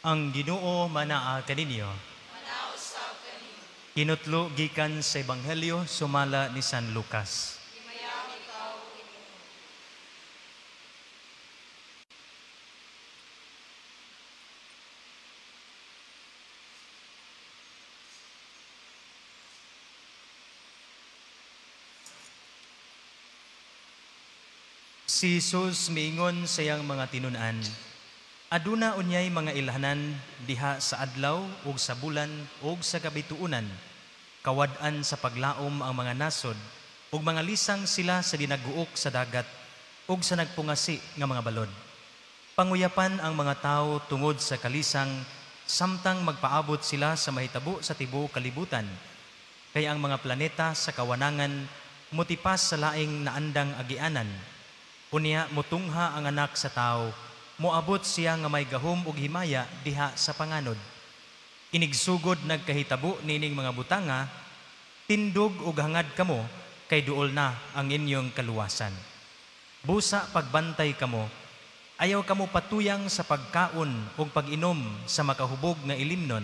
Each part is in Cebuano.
Ang Ginoo manaa kaninyo. Kinutlo gikan sa Ebanghelyo sumala ni San Lucas. Si Jesus miingon sa iyang mga tinun-an, aduna unyay mga ilhanan diha sa adlaw ug sa bulan ug sa kabituonan. Kawad-an sa paglaom ang mga nasod ug mga lisang sila sa dinaguok sa dagat ug sa nagpungasi nga mga balod. Panguyapan ang mga tawo tungod sa kalisang samtang magpaabot sila sa mahitabo sa tibuok kalibutan. Kay ang mga planeta sa kawanangan motipas sa laing naandang agianan. Unya mutungha ang anak sa tawo, moabot siya nga may gahom ug himaya diha sa panganod. Inigsugod nagkahitabo nining mga butanga, tindog ug hangad kamo kay duol na ang inyong kaluwasan. Busa pagbantay kamo, ayaw kamo patuyang sa pagkaon ug pag-inom sa makahubog nga ilimnon,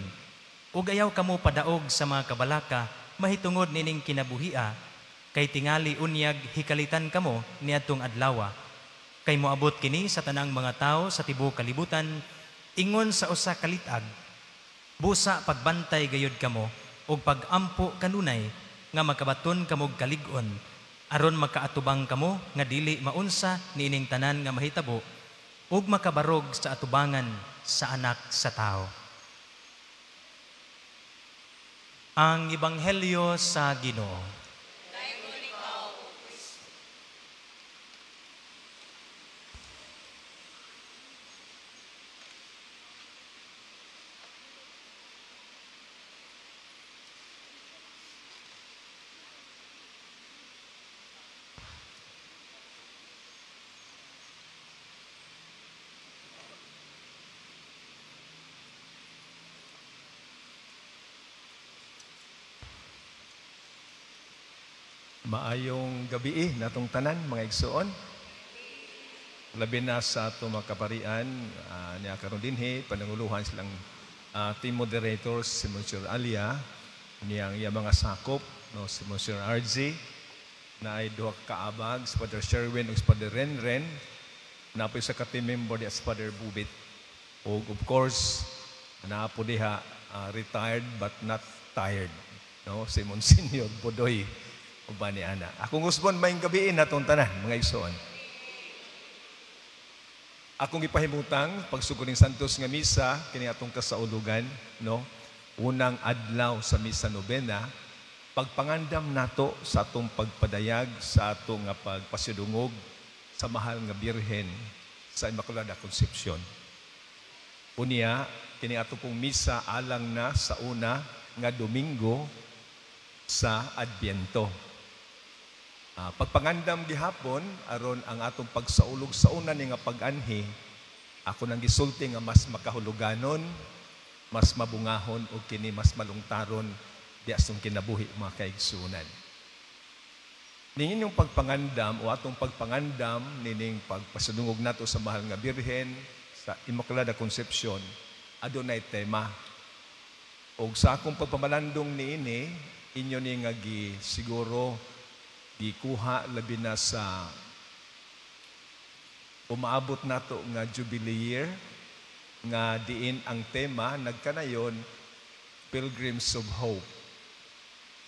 ug ayaw kamo padaog sa mga kabalaka mahitungod nining kinabuhia, kay tingali unyag hikalitan kamo niadtong adlawa. Kay moabot kini sa tanang mga tawo sa tibuok kalibutan, ingon sa usa ka lit-ag. Busa pagbantay gayud kamo ug pagampo kanunay nga makabaton kamog kalig-on, aron makaatubang kamo nga dili maunsa niining tanan nga mahitabo ug makabarog sa atubangan sa anak sa tawo. Ang Ebanghelyo sa Ginoo. Maayong gabi natong tanan mga igsoon. Labi na sa ato mga kaparian niya karon dinhi pananguluhan silang team moderators si Monsieur Alia niyang iya mga sakop no si Monsieur RZ na ay duha ka kaabag si Father Sherwin ug si Father Renren na po sa ka team member di si Father Bubit ug of course naa po diha retired but not tired no si Monsignor Bodoy uban ni ana. Akong usbon maayong gabi natong tanan mga igsoon. Akong gipahimutang pagsugod ning Santos nga misa kini atong kasaulugan no. Unang adlaw sa misa nobena, pagpangandam nato sa atong pagpadayag sa atong nga pagpasidungog sa mahal nga Birhen sa Immaculada Concepcion. Unya kini ato pong misa alang na sa una nga Domingo sa Adbyento. Pagpangandam gihapon aron ang atong pagsaulog sa una ni nga pag-anhi, ako nang gisulti nga mas makahuluganon, mas mabungahon o kini mas malungtaron di asong kinabuhi mga kaigsunan. Ningin yung pagpangandam o atong pagpangandam nining pagpasadungog nato sa mahal nga Birhen sa Immaculada Concepcion, adunay tema. Og sa akong pagpamalandong niini, inyo ni nga gi siguro gikuha labi na sa umaabot nato nga Jubilee Year nga diin ang tema nagkanayon Pilgrims of Hope.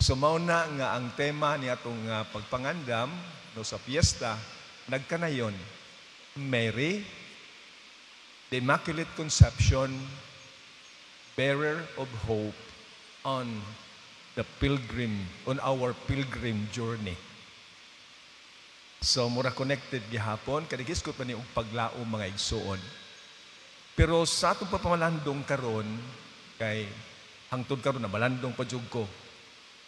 So mao na nga ang tema ni atong pagpangandam no sa piyesta nagkanayon Mary, the Immaculate Conception, bearer of hope on the pilgrim, on our pilgrim journey. So mura connected gihapon kay giskot pa ni og paglaom mga igsuon. Pero sa atong pagpamalandong karon kay hangtod karon na malandong pa jud ko.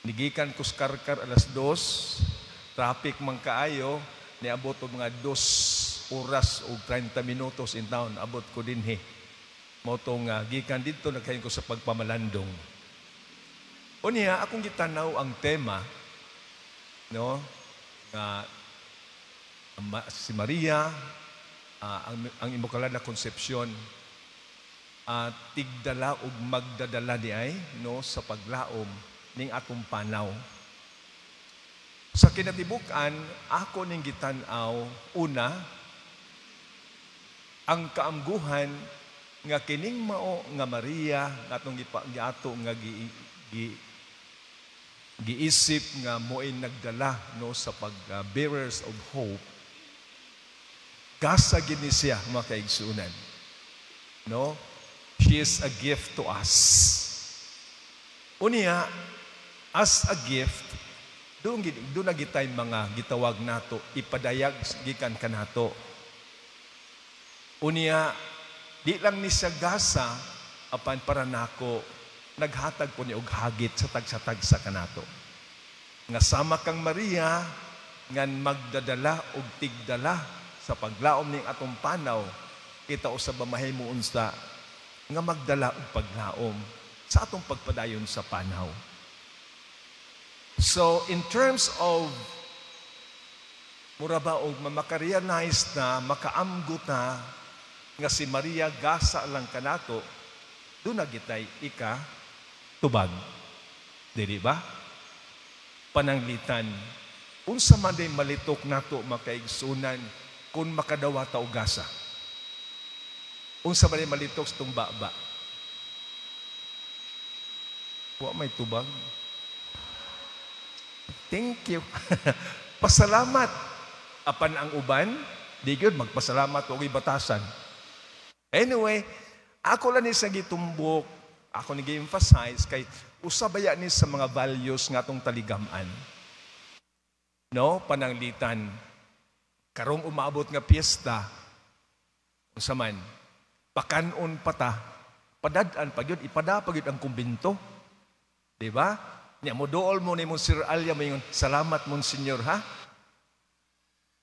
Nigikan ko sa Carcar alas 2, traffic man kaayo, niabot og mga 2 oras og 30 minutos in town, abot ko dinhi. Mao tong gikan didto nagkayon ko sa pagpamalandong. Unya akong gitanaw ang tema no nga si Maria, ang Immaculada Concepcion Tigdala ug magdadala di ay, no, sa paglaom ning atong panaw. Sa kinatibuk-an, ako ning gitan-aw una ang kaamguhan nga kining mao nga Maria nga atong giato nga gi, gi giisip nga mo'y nagdala, no, sa pag bearers of hope. Gasa gid ni siya, mga kaigsuonan, no? She is a gift to us. Unya, as a gift, doon na gitay mga gitawag nato ipadayag gikan kanato. Unya, di lang ni siya gasa, apan para nako naghatag po ni og hagit sa tagsa-tagsa kanato. Nga sama kang Maria ngan magdadala og tigdala sa paglaom ning atong panaw, kita usab mahimo unsa nga magdala og paglaom sa atong pagpadayon sa panaw. So in terms of mura ba og makarealize na, makaamgot na nga si Maria gasa lang kanato, doon na gitay ika tubag. Dili ba? Pananglitan, unsa man day malitok nato, makaigsunan, kung makadawata og gasa? Unsa man day malitok sa tumba ba? Wa may tubag. Thank you. Pasalamat. Apan ang uban, di gyud magpasalamat og batasan. Anyway, ako lang ni sa gitumbok, ako ni gi-emphasize kay usa baya ni sa mga values nga atong taligaman. No, pananglitan karong umaabot nga piyesta, unsa man, pakanon pata, padad-an pa gyud, ipada pa gyud ang kumbinto. Di ba? Nya mo dool mo ni Monsignor Alia, moingon, "Salamat, Monsignor, ha."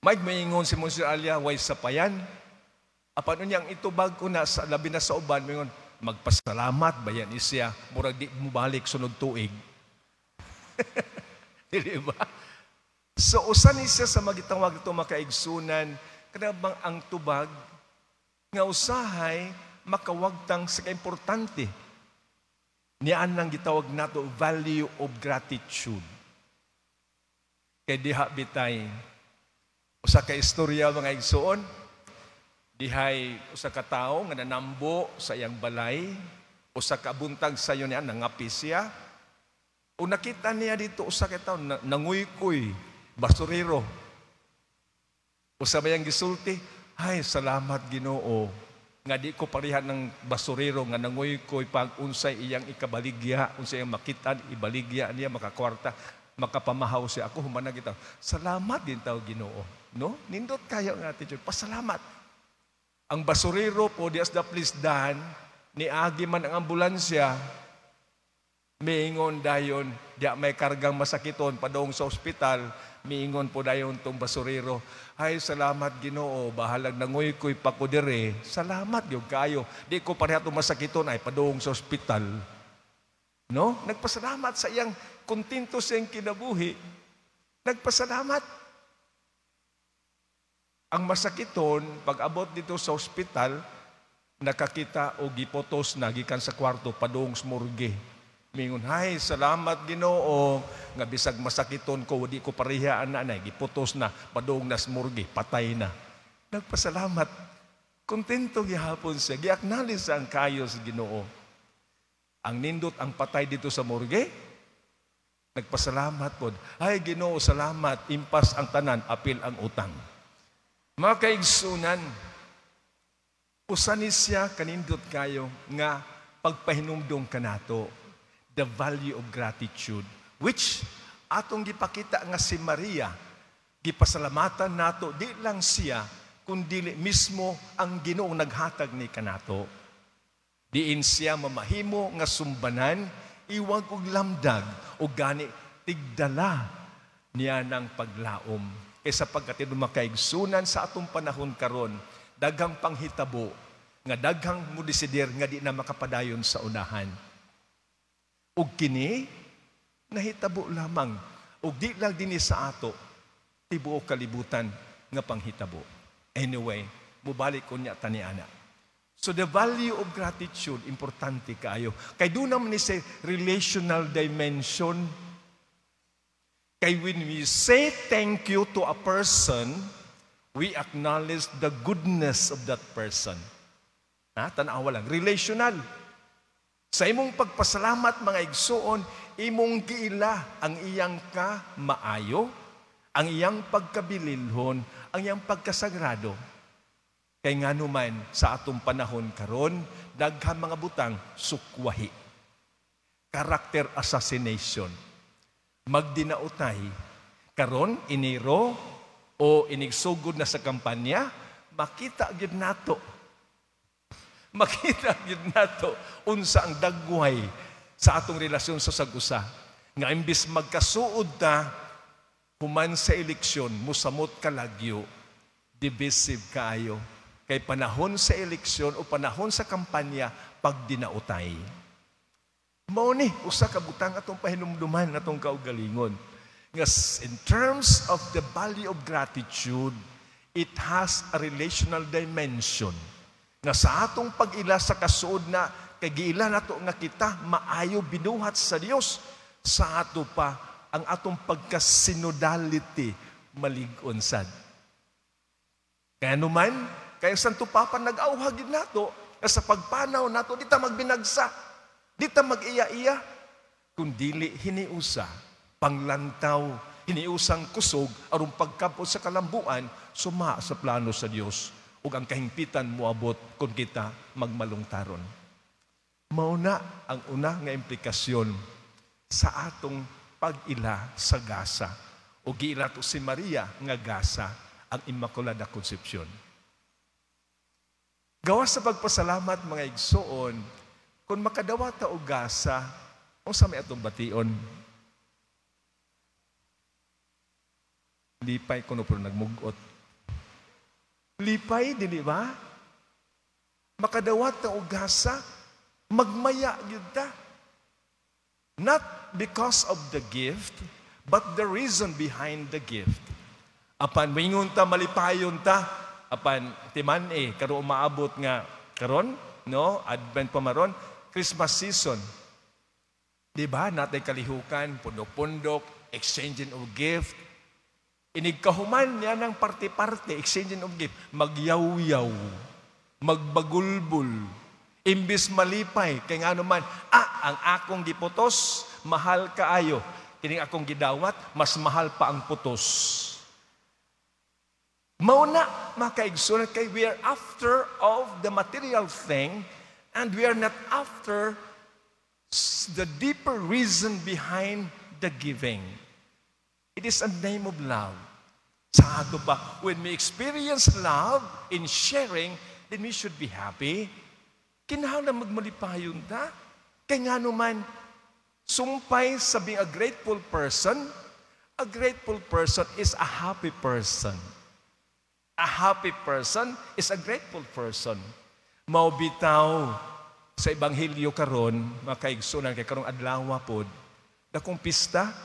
May moingon si Monsignor Alia, "Way sapayan." Apan unyang itubag ko na sa labi na sa uban, moingon, "Magpasalamat ba yan siya, murag di mo balik sunod tuig." Dili ba? So usa ni siya sa magitawag ito, makaigsunan, kada bang ang tubag nga usahay makawagtang sa kaimportante niyan nang gitawag nato value of gratitude. Kay diha bitay usa ka istorya, mga igsuon, dihay usa ka tawo nga nanambo sa iyang balay, usa ka buntag sayo niya nangapi siya. O nakita niya dito usa ka tawo nanguykoy, basurero. Usa ba yang gisulti, "Ay, salamat Ginoo nga di ko pareha ng basurero nga nanguykoy pag unsay iyang ikabaligya, unsay iyang makitaan, ibaligya niya, makakwarta, makapamahaw siya. Ako human kita. Salamat din tao Ginoo." No? Nindot kayo nga attitude. Pasalamat. Ang basurero po, di as the please dan, niagi man ang ambulansya, miingon dayon, di may kargang masakiton, padong sa ospital, miingon po dayon tong basurero, "Ay, salamat Ginoo, bahalag nanguykoy pa ko dire, salamat gyud kayo. Di ko pareha tong masakiton, ay padong sa ospital." No? Nagpasalamat sa iyang kontento sa iyang kinabuhi. Nagpasalamat. Ang masakiton, pag abot dito sa ospital, nakakita o gipotos na gikan sa kwarto padung sa morgue. Mingon, "Hay, salamat Ginoo, nga bisag masakiton ko, di ko pareha ana na, giputos na, padung na sa morgue, patay na." Nagpasalamat. Kontento gihapon siya. Gi-acknowledge ang kayo sa Ginoo. Ang nindot, ang patay dito sa morgue, nagpasalamat pod. "Ay, Ginoo, salamat, impas ang tanan, apil ang utang." Mga kaigsunan, usa ni siya kanindot kayo nga pagpahinumdong kanato, the value of gratitude, which atong gipakita nga si Maria, gipasalamatan nato di lang siya, kundi mismo ang Ginoong naghatag ni kanato. Diin siya mamahimo nga sumbanan, iwag og lamdag, o gani tigdala niya ng paglaom. Kaysa pagkat makaigsunan sa atong panahon karon, daghang panghitabo, nga daghang mudesidir nga di na makapadayon sa unahan. Ug kini nahitabo lamang ug di lang dinhi sa ato, tibuok kalibutan nga panghitabo. Anyway, mubalik ko niya tani ana. So the value of gratitude, importante kaayo. Kay duna man ni sa relational dimension. Kay when we say thank you to a person, we acknowledge the goodness of that person. Ha? Tanawa lang. Relational. Sa imong pagpasalamat, mga igsuon, imong giila ang iyang ka maayo, ang iyang pagkabililhon, ang iyang pagkasagrado. Kay ngano man sa atong panahon karon, daghan mga butang sukwahi. Character assassination. Magdinautay. Karon Enero o inigsugod na sa kampanya, makita gyud nato. Makita gyud nato unsa ang dagway sa atong relasyon sa sag-usa. Nga imbis magkasuod ta human sa eleksyon, musamot kalagyo, divisive kaayo. Kay panahon sa eleksyon o panahon sa kampanya, pagdinautay. Mao ni usa ka butang atong pahinumduman atong kaugalingon. Nga in terms of the value of gratitude, it has a relational dimension. Nga sa atong pag-ila sa kasuod na kay giila nato nga kita maayo binuhat sa Dios, sa ato pa ang atong pagka-synodality malig-on sad. Kaya naman, kaya Santo Papa nag-awhag gid nato nga sa pagpanaw nato di ta magbinagsa, di ta mag-iya-iya, kun dili hiniusa panglantaw, hiniusang kusog aron pagkabot sa kalambuan suma sa plano sa Dios ug ang kahingpitan moabot kung kita magmalungtaron. Mao na ang una nga implikasyon sa atong pag-ila sa gasa o giila to si Maria nga gasa ang Immaculada Concepcion. Gawas sa pagpasalamat, mga igsuon, kung makadawat ta og gasa, unsa may atong bation? Lipay kuno pero nagmugot. Lipay, dili ba? Makadawat ta og gasa, magmaya gyud ta. Not because of the gift, but the reason behind the gift. Apan moingon ta malipayon ta, apan timan eh karon umaabot nga karon, no, Advent pa maron, Christmas season. Di ba? Natay kalihukan, pundok-pundok, exchanging of gift. Inigkahuman niya ng parte-parte, exchanging of gift, magyaw-yaw, magbagulbul, imbis malipay, kay nga naman, ang akong giputos, mahal kaayo. Kining akong gidawat, mas mahal pa ang putos. Mao na, makaigsunan, kay we are after of the material thing and we are not after the deeper reason behind the giving. It is a name of love. Sa ato ba, when we experience love in sharing, then we should be happy. Kinahanglan magmalipayon ta. Kay nga naman, sumpay sa being a grateful person is a happy person. A happy person is a grateful person. Mao bitaw sa ebanghelyo karon, makaigsunan kay karong adlaw pod, dakong pista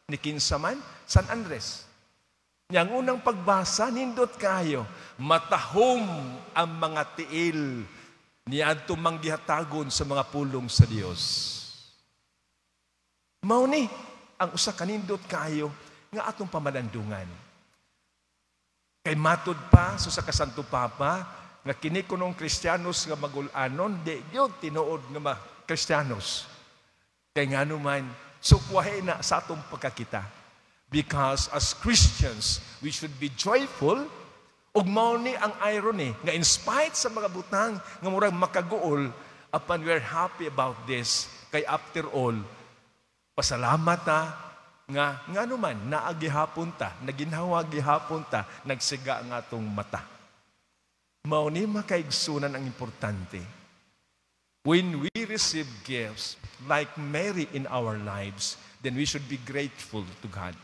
ni kinsa man, San Andres. Yang unang pagbasa, nindot kayo, matahom ang mga tiil niadto manggihatagon sa mga pulong sa Dios. Mao ni ang usa ka nindot kayo nga atong pamalandungan. Kay matud pa sa ka Santo Papa nga kini kunong Kristiyanos nga magul-anon, di gyud tinuod nga Kristiyanos. Kay ngano man sukwahi na sa atong pagkakita. Because as Christians, we should be joyful. Ug mao ni ang irony nga in spite sa mga butang nga murag makaguol, apan we are happy about this. Kay after all, pasalamat ta nga ngano man naa gihapon ta, naginhawa gihapon ta, nagsiga ang atong mata. Mao ni makaigsunan ang importante. When we receive gifts like Mary in our lives, then we should be grateful to God.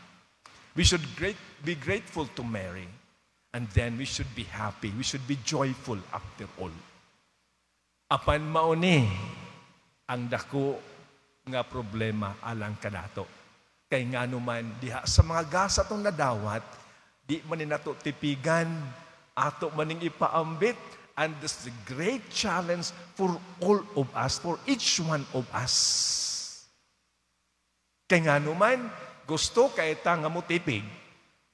We should be grateful to Mary. And then we should be happy. We should be joyful after all. Apan mao ni ang dako nga problema alang kanato. Kay ngano man diha sa mga gasa tong nadawat, di man ni nato tipigan, ato maning ipaambit, And that's the great challenge for all of us, for each one of us. Kay nga naman, gusto kay ta nga mutipig,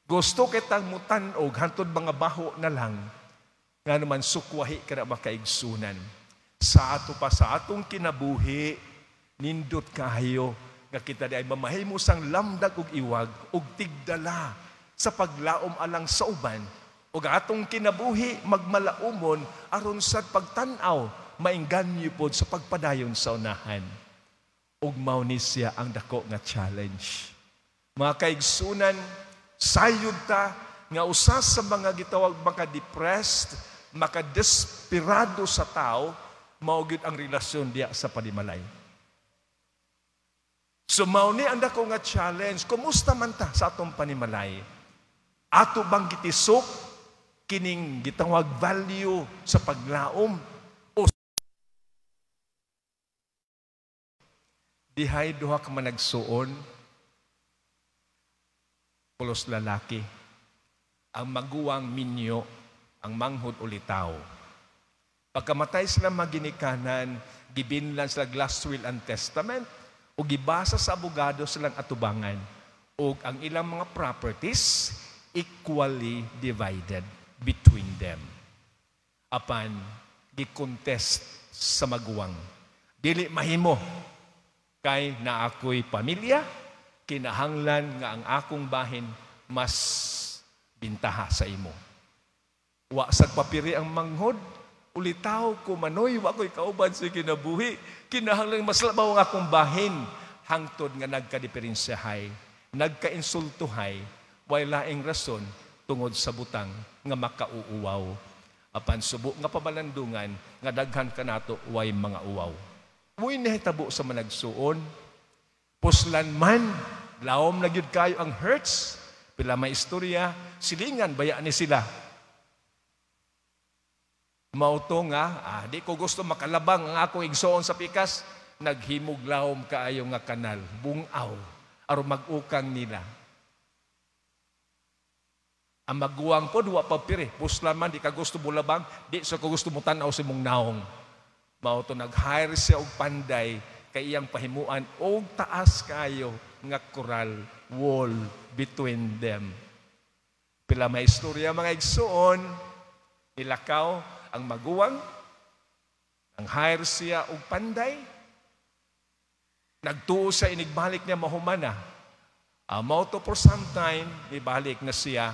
gusto kay tang mutan-og hantod mga baho na lang, nga naman sukwahi ka na makaigsunan. Sa ato pa sa atong kinabuhi, nindot kayo nga kita di ay mamahimo sang lamdag ug iwag ug tigdala sa paglaom alang sa uban ug atong kinabuhi magmalaumon aron sa pagtan-aw maingganyo pod sa pagpadayon sa unahan. Ug mao ni siya ang dako nga challenge. Mga kaigsunan, sayod ta nga usa sa mga gitawag maka-depressed, maka-desperado sa tao, mao gyud ang relasyon diya sa panimalay. So mao ni ang dako nga challenge. Kumusta man ta sa atong panimalay? Ato bang gitisok kining gitawag value sa paglaom? O dihay duha ka managsuon, pulos lalaki, ang maguwang minyo, ang manghod ulitaw. Pagkamatay sila maginikanan, gibinlan sila last will and testament, o gibasa sa abogado silang atubangan, o ang ilang mga properties equally divided between them. Apan, gi-contest sa maguwang. Dili mahimo, kay na ako'y pamilya, kinahanglan nga ang akong bahin mas bintaha sa imo. Wa sad papiri ang manghod, ulitaw ko manoy, wa ko'y kauban sa kinabuhi, kinahanglan mas labaw ang akong bahin, hangtod nga nagkadiferensyahay, nagkainsultuhay, way laing rason tungod sa butang nga makauuwaw. Apan subo nga pamalandungan nga daghan kanato way mga uwaw. Muy nahitabo sa managsuon, puslan man, laom na gyud kayo ang hurts, pila may istorya, silingan baya ni sila. Mauto nga, di ko gusto makalabang ang akong igsoon sa pikas, naghimog laom kaayo nga kanal, bungaw, aron mag-ukang nila. Ang maguwang po, duwa pa piri. Puslan man, di ka gusto bulabang, di sa ka gusto mo tan-aw sa imong naong. Mao to nag-hire siya og panday kay iyang pahimuan og taas kayo nga coral wall between them. Pila may istorya mga igsoon, nilakaw ang maguwang, ang hire siya og panday, nagtuo siya inigbalik niya mahumana. Mao to for some time, ibalik na siya,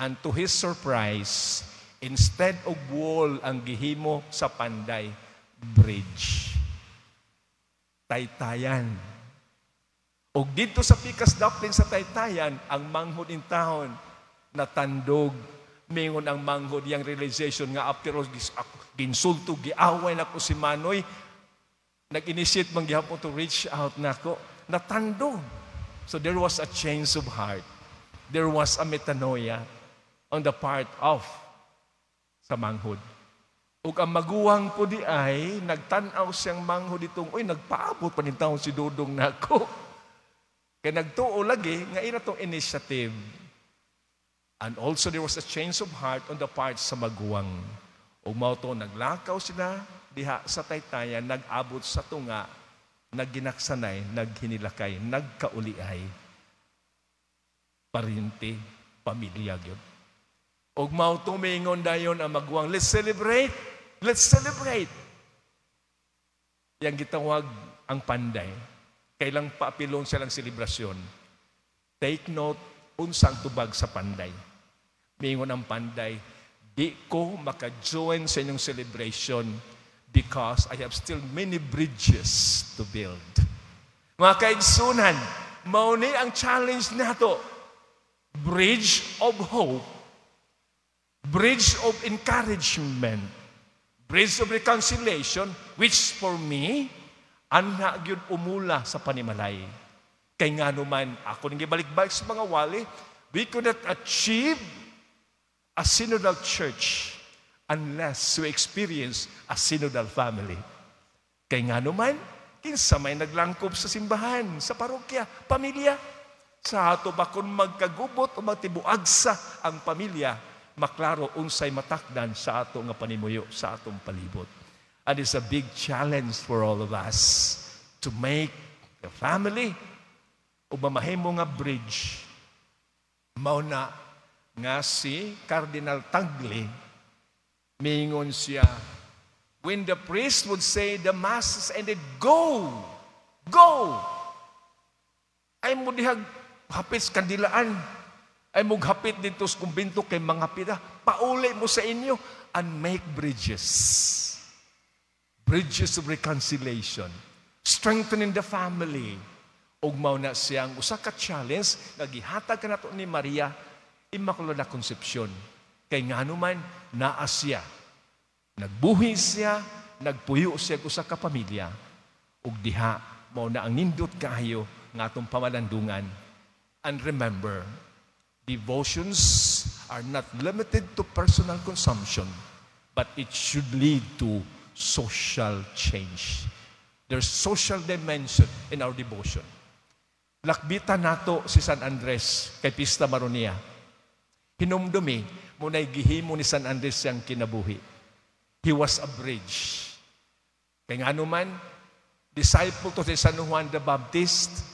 and to his surprise, instead of wall ang gihimo sa panday, bridge. Taytayan. Og dito sa pikas daplin sa Taytayan, ang manghod in town, natandog. Mingon ang manghod yang realization nga after all, ginsulto, giaway nako si Manoy, nag-initiate man gihapon to reach out nako, natandog. So there was a change of heart. There was a metanoia on the part of sa manghod. Ug ang maguwang po di ay, nagtan-aw siyang manghod itong, uy, nagpaabot pa ni taon si Dudong nako. Kaya nagtuo lagi, nga ina tong initiative. And also there was a change of heart on the part sa maguwang. Ug mao to, naglakaw sila diha sa Taytayan, nag-abot sa tunga, nagginaksanay, naghinilakay, nagkauliay. Parinti, pamilya gyud. Og mao to mingon dayon ang maguwang, let's celebrate! Let's celebrate! Yang gitawag ang panday. Kailang paapilon silang selebrasyon. Take note, unsang tubag sa panday. Mingon ang panday, di ko maka-join sa inyong celebration because I have still many bridges to build. Mga kaigsunan, mao ni ang challenge nato. Bridge of hope, bridge of encouragement, bridge of reconciliation, which for me, anha gyud umula sa panimalay. Kay nga naman, ako nang gibalik-balik sa mga wali, we could not achieve a synodal church unless we experience a synodal family. Kay nga naman, kinsa may naglangkob sa simbahan, sa parokya, pamilya. Sa ato ba kung magkagubot o magtibuagsa ang pamilya, Maklaro unsay matakdan sa ato nga panimuyo sa atong palibot. And it's a big challenge for all of us to make the family o mamahimo nga bridge. Mao na nga si Cardinal Tagle, mingon siya, when the priest would say the Mass is ended, "Go! Go! Ayaw mo dihag hapit sa kandilaan. Ayaw mo hapit didto sa kumbento kay mga pida. Pauli mo sa inyo and make bridges." Bridges of reconciliation. Strengthening the family. Ug mao na siyang usa ka challenge nga gihatag kanato ni Maria Immaculada Concepcion. Kay ngano man naa siya. Nagbuhi siya, nagpuyo siya usa ka pamilya. Ug diha mao na ang nindot kaayo nga atong pamalandungan. And remember, devotions are not limited to personal consumption, but it should lead to social change. There's social dimension in our devotion. Lakbitan nato si San Andres kay pista maron niya. Hinumdumi mao na'y gihimo ni San Andres siyang kinabuhi. He was a bridge. Kay ngano man, disciple to si San Juan the Baptist,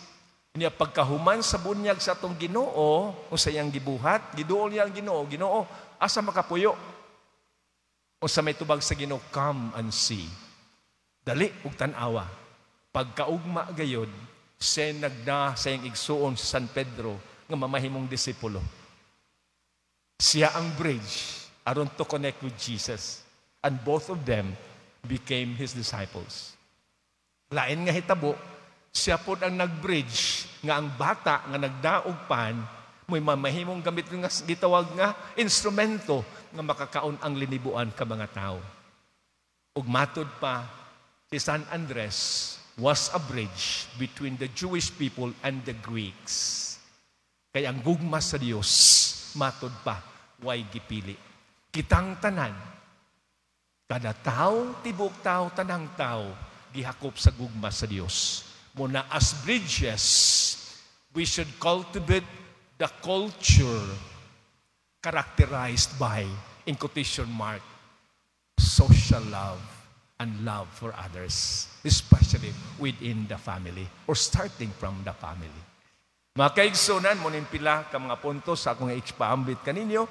niya pagkahuman sa bunyag sa atong Ginoo, o sa iyang gibuhat, giduol niya ang Ginoo, "Ginoo, asa makapuyo?" O sa may tubag sa Ginoo, "Come and see." Dali ug tan-awa. Pagkaugma gayod, siya nagda sa iyang igsuon sa San Pedro nga mamahimong disipulo. Siya ang bridge aron to connect with Jesus. And both of them became his disciples. Lain nga hitabo, siya pod ang nag-bridge nga ang bata nga nagdaog pan mo'y mamahimong gamit nga gitawag nga instrumento nga makakaon ang linibuan ka mga tao. Ug matud pa, si San Andres was a bridge between the Jewish people and the Greeks. Kay ang gugma sa Dios, matud pa, way gipili. Kitang tanan, kada tao, tibok tao, tanang tao, gihakop sa gugma sa Dios. Mao na as bridges, we should cultivate the culture characterized by, in quotation mark, social love and love for others, especially within the family or starting from the family. Mga kaigsunan, mao ning pila ka mga punto sa akong ipaambit kaninyo,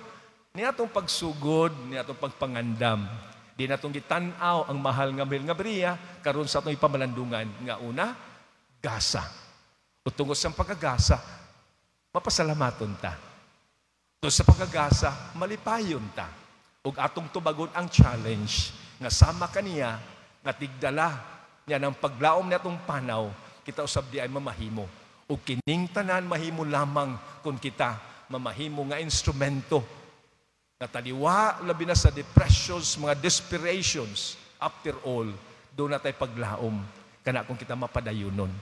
ni atong pagsugod, ni atong pagpangandam, di natong gitan-aw ang mahal nga Birhen nga Maria karon sa atong ipamalandungan nga una, gasa. O tungod sa pagkagasa, mapasalamaton ta. Tungod sa pagkagasa, malipayon ta. Ug atong tubagon ang challenge nga sama kaniya nga tigdala niya ng paglaom natong panaw, kita usab di ay mamahimo. Ug kining tanan mahimo lamang kung kita mamahimo nga instrumento nga taliwa labi na sa depressions, mga desperations. After all, duna tay paglaom kana kung kita mapadayunon.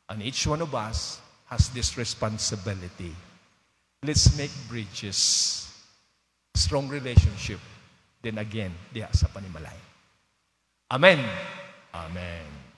And each one of us has this responsibility. Let's make bridges. Strong relationship. Then again, diha sa panimalay. Amen. Amen.